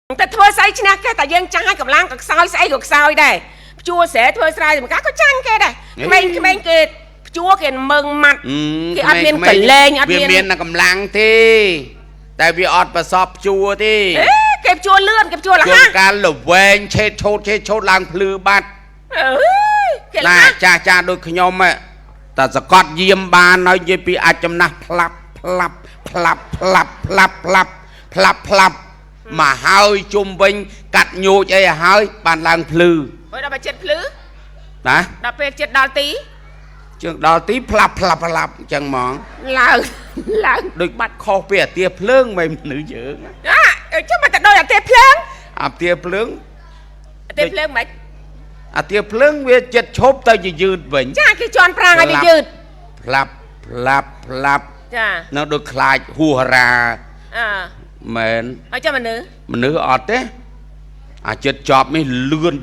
តែធ្វើស្អីឈ្នះគេតែយើងចាស់ឲ្យកម្លាំងក៏ខ្សោយស្អីក៏ខ្សោយដែរភ្ជួរស្រែធ្វើស្រែចម្ការក៏ចាញ់គេដែរក្មេងក្មេងគេភ្ជួរគេមឹងម៉ាត់គេអត់មានកលែងអត់ វា មាន មានតែកម្លាំងទេតែវាអត់ប្រសពជួរទេ អេគេភ្ជួរលឿនគេភ្ជួរល ជួ ះ នកាលល្វែងឆេតឆូតឆេតឆូតឡើងភ្លឺបាត់ អើយគេល ណា ះ ចាស់ចាស់ដូចខ្ញុំហ៎តែសកត់យាមបានហើយនិយាយពីអាចចំណាស់ផ្លាប់ផ្លាប់ផ្លាប់ផ្លាប់ផ្លាប់ផ្លាប់ផ្លាប់ផ្លាប់មកហើយជុំវិញកាត់ញោចអីឲ្យហើយបានឡើងភ្លឺ អុយដល់ពេលចិត្តភ្លឺ ណា ដល់ពេលចិត្តដល់ទី ជើងដល់ទីផ្លាប់ផ្លាប់ផ្លាប់អញ្ចឹងហ្មង ឡើងឡើង ដូចបាត់ខុសពីអាទាភ្លើងមិនមនុស្សយើង អាចាំមកតែដូចអាទេភ្លើង អាទាភ្លើង អាទេភ្លើងមិន អាទាភ្លើងវាចិត្តឈប់ទៅជាយឺតវិញ ចាគេជន់ប្រាងឲ្យវាយឺត ផ្លាប់ផ្លាប់ផ្លាប់ ចា នៅដូចខ្លាចហួសរា អើ មែន ហើយចាំមនុស្ស មនុស្សអត់ទេអាចិត្តចប់នេះលឿន